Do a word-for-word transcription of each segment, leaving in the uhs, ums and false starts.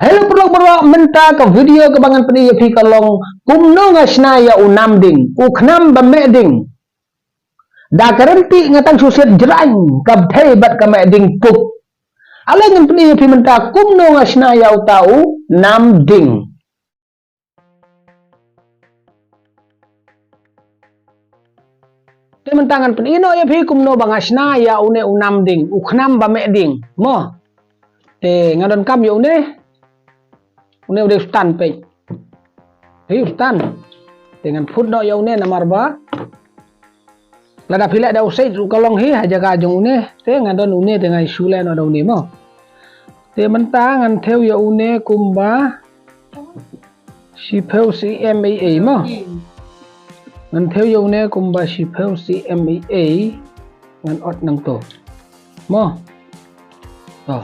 Hello paralok baroh, mynta ka video kaba ngan pyni ïa phi ka long kumno nga shna ïa u nam ding, u khnam ba meh ding. Da ka rynti nga tang shu siat jrang ka bthei bad ka meh ding kup. Ale ngan pyni ïa phi mynta kumno nga shna ïa uta u nam ding. Te mynta ngan pyni noh ïa phi kumno ba nga shna ïa une u nam ding, u khnam ba meh ding. Mo. Te nga donkam ïa une. Une u dei u stan peit. Hi u stan. Te ngan phut noh ïa une namar ba lada phi leh da u sait ruh ka long hi ha jaka jong une. Te nga don une te nga shu leh noh da une mo. Te mynta ngan thew ïa une kumba shiphew centimeter mo. Ngan thew ïa une kumba shiphew centimeter ngan ot nangto. Mo. To.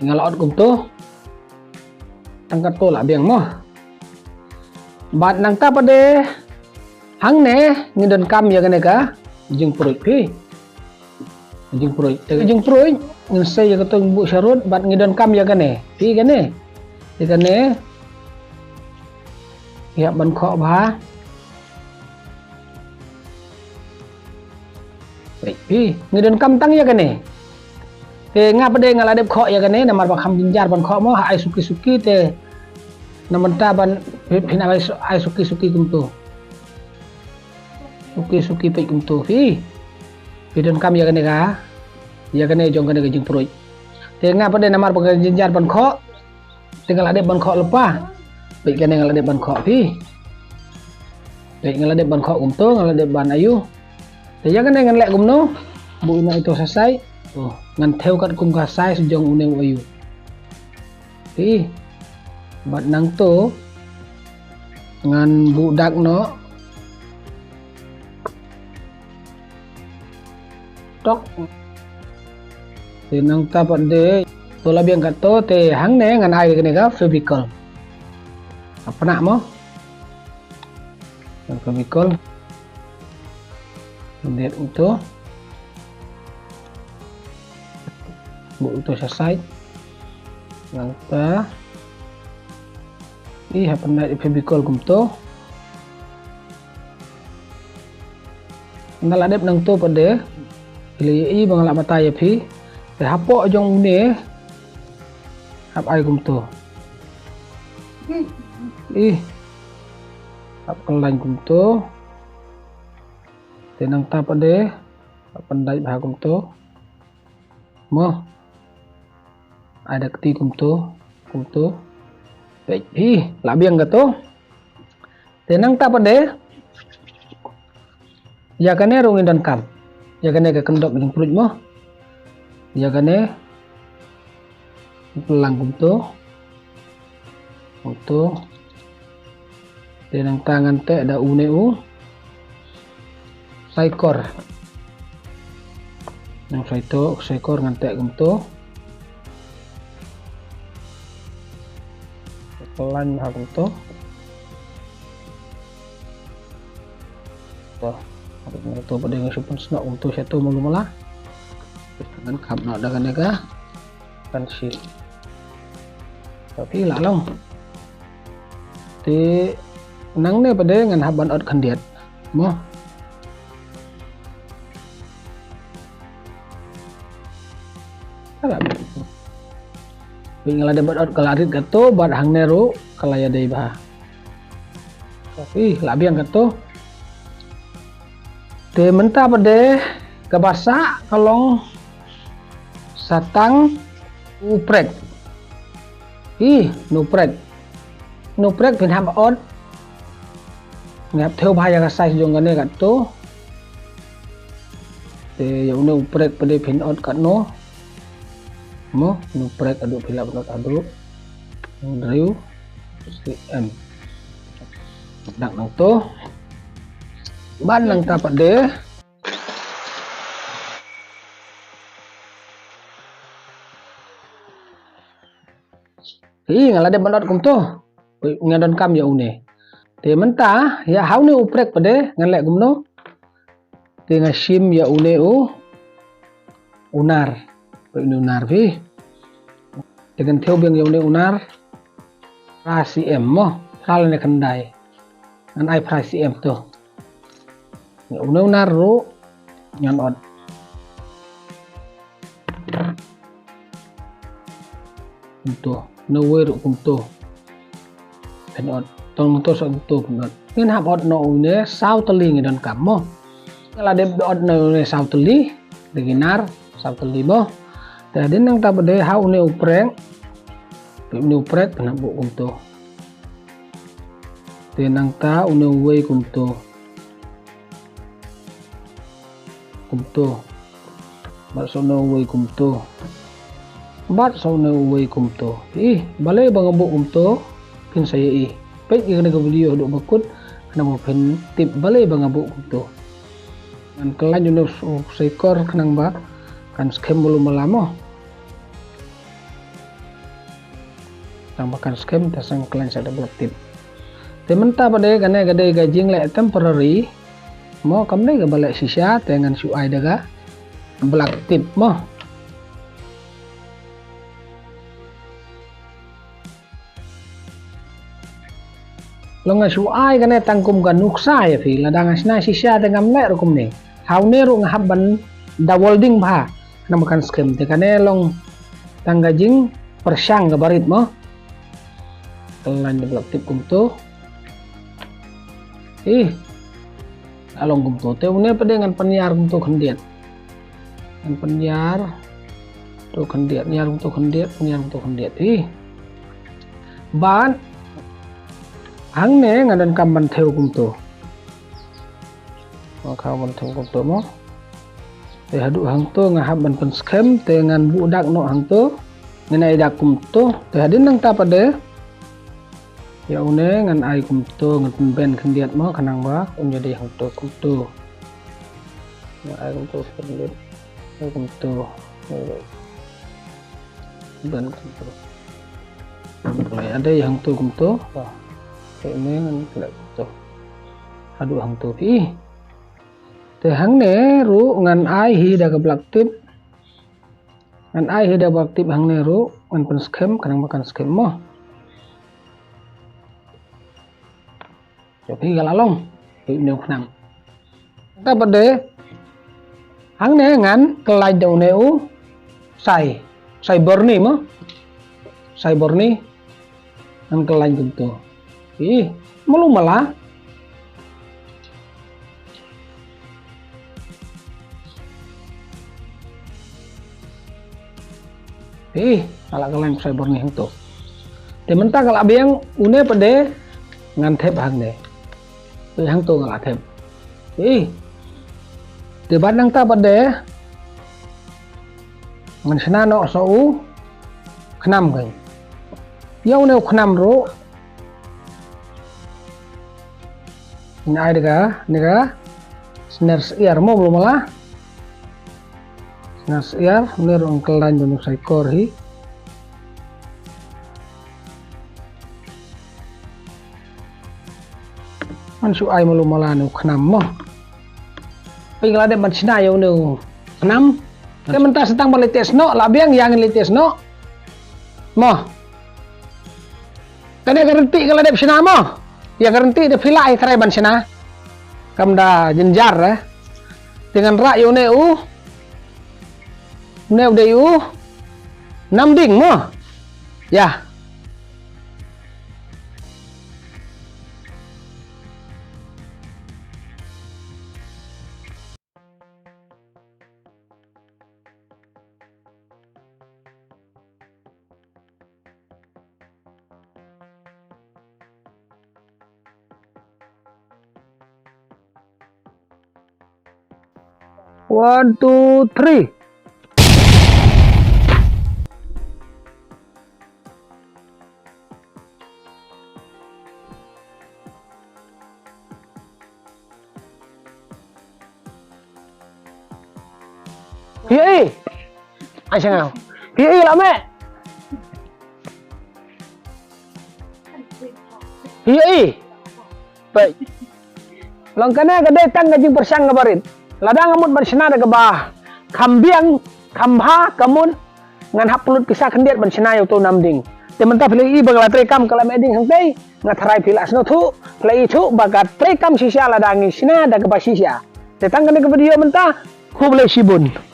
Nga la ot kumto. Tang katto la biang mo. Bad nangta pat de hangne ngi donkam ïa kane ka jingpruid phi. Jingpruid. Te jingpruid ngin sei ïa kato ngi buh sharud bad ngi donkam ïa kane. Phi kane. Ïa kane. Ïa ban khoh bha. Phi, ngi donkam tang ïa kane. Te nga pat de nga la dep khoh ïa kane namar ba kham jynjar ban khoh mo, ha ai suki suki te. Na mynta ban phi, phin ai su-, ai suki suki kumto. Suki suki peit kumto phi. Phi donkam ïa kane ka. Ïa kane jong kane ka jingpruid. Te nga pat de namar ba ka jynjar ban khoh. Te nga la dep ban khoh lypa. Peit kane nga la dep ban khoh phi. Peit nga la dep ban khoh kumto, nga la dep ban ayu. Te ïa kane ngan leh kumno. Buh ïa ito sa sait. To, ngan thew katkum ka size jong une u ayu. Phi. Bad nangto ngan buh dak noh. Tok. Te nangta pat de to la biang katto te hangne ngan ai kane ka Fevicol. Apna mo. Ngan Fevicol. Ndet uto. Buh uto sa sait. Nangta. Ih, hap ndet Fevicol kumto. Nga la dep nangto pat de. Phi la ïohi ba nga la batai ïa phi. Te hapoh jong une. Hap ai kumto. Ih. Hap kyllain kumto. Te nangta pat de. Hap pyndait bha kumto. Mo. Ai da kti kumto. Kumto. Peit phi. La biang kato. Te nangta pat de. Ïa kane ruh ngi donkam. Ïa kane ka kyndok jingpruid mo. Ïa kane. Pynlang kumto. Kumto. Te nangta ngan teh da une u. Saikor. Nang saito, saikor ngan teh kumto. Pynlang ha kumto. To, to pat de nga shu pynsngew kumto sha to malu mala. Ngan khap noh da kane ka. Kan shi. Tapi la long. Te nangne pat de ngan hap ban ot khyndiat. Mo. Ka la. Phi nga la dep ban ot ka la rit kato bad hangne ruh ka la ïadei bha. Ih, la biang kato. Te mynta pat de kaba sah ka long sa tang u prek. Ih, no prek. No prek phin hap ot. Nga hap thew bha ïa ka size jong kane kato. Te ïa une u prek pat de phin ot katno. Mo, no prek haduh phi lah ban ot haduh. Hynriew. Em. Dak nangto. Ban nangta pat de. Hi, nga la dep ban ot kumto. Nga donkam ïa une. Te mynta ïa ha une u prek pat de ngan leh kumno? Te nga shim ïa une u unar. Une unar phi. Te ngan thew biang ïa une unar. Phra C M mo. Phra lane khyndai. Ngan ai phra C M to. Ïa une unar ruh ngan ot. Kumto. Une uwei ruh kumto. Phin ot. Tang kumto sa kumto phin ot. Ngin hap ot noh une saw tylli ngi donkam mo. Nga la dep ot noh une saw tylli. Dei ki nar saw tylli mo. Te hadien nangta pat de ha une u prek. Une u prek phin hap buh kumto. Te nangta une uwei kumto. Kumto. Bad sa une uwei kumto. Bad sa une uwei kumto. Ih, balei ba nga buh kumto? Phin sa ïohi. Peit ïa kane ka video haduh ba kut khnang ba phin tip balei ba nga buh kumto. Ngan khlaiñ une u saikor khnang ba kan skhem malu mala mo. Tang ba kan skhem te sa ngan khlaiñ sa da black tape. Te mynta pat de kane ka dei ka jingleh temporary. Mo kam dei kaba leh shisha te ngan shu ai da ka black tape mo. Long nga shu ai kane tang kum ka nuksa ïa phi, lada nga shna shisha te ngam leh ruh kumne. Ha une ruh nga hap ban da welding bha. Namar kan skhem te kane long tang ka jingpyrshang kaba rit mo. Khlaiñ da black tape kumto. Ih. Ka long kumto. Te une pat de ngan pynïar kumto khyndiat. Ngan pynïar kumto khyndiat, pynïar kumto khyndiat, pynïar kumto khyndiat. Ih. Bad hangne nga donkam ban thew kumto. Nga khaw ban thew kumto mo. Te haduh hangto nga hap ban pynskhem te ngan buh dak noh hangto. Ngan ai dak kumto. Te hadien nangta pat de ïa une ngan ai kumto, ngan pynbend khyndiat mo khnang ba un ïadei hangto kumto. Ngan ai kumto khyndiat. Ai kumto. Bend kumto. Ai ïadei hangto kumto. Ba. Te une ngan khleh kumto. Haduh hangto phi. Te hangne ruh ngan ai hi da ka black tape. Ngan ai hi da black tape hangne ruh ngan pynskhem khnang ba kan skhem mo. Jop hi ka la long. Hi une u khnam. Te pat de hangne ngan khlaiñ da une u sai. Sai borni mo. Sai borni. Ngan khlaiñ kumto. Ih, malu mala. Ih, nga la khlaiñ sai borni hangto. Te mynta ka la biang une pat de ngan thep hangne. Te hangto nga la thep. Ih. Te bad nangta pat de ngan shna noh sa u khnam kein. Ïa une u khnam ruh ngan ai da ka, ne ka sner syiar mo, malu mala. Sner syiar, une ruh ngan khlaiñ da une u saikor hi. Ngan shu ai malu mala une u khnam mo. Phi ka la dep ban shna ïa une u khnam. Te mynta sa tang ban leit test noh, la biang ïa ngin leit test noh. Mo. Kane ka rynti ka la dep shna mo. Ïa ka rynti da phi lah ïa trai ban shna. Kam da jynjar eh. Te ngan rah ïa une u. Une u dei u namding mo. Ïa. One, two, three. Phi ïohi? Ai sngewbha. Phi ïohi la meh? Phi ïohi? Peit. Long kane ka dei tang ka jingpyrshang kaba rit. Lada nga mut ban shna da kaba kham biang, kham bha, ka mut ngan hap pynlut pisa khyndiat ban shna ïa uto u nam ding. Te mynta phi la i ba ka la trei kam ka la meh ding hangtei, nga tharai phi la sngewthuh, phi la ithuh ba ka trei kam shisha lada ngi shna da kaba shisha. Te tang kane ka video mynta, khublei shibun.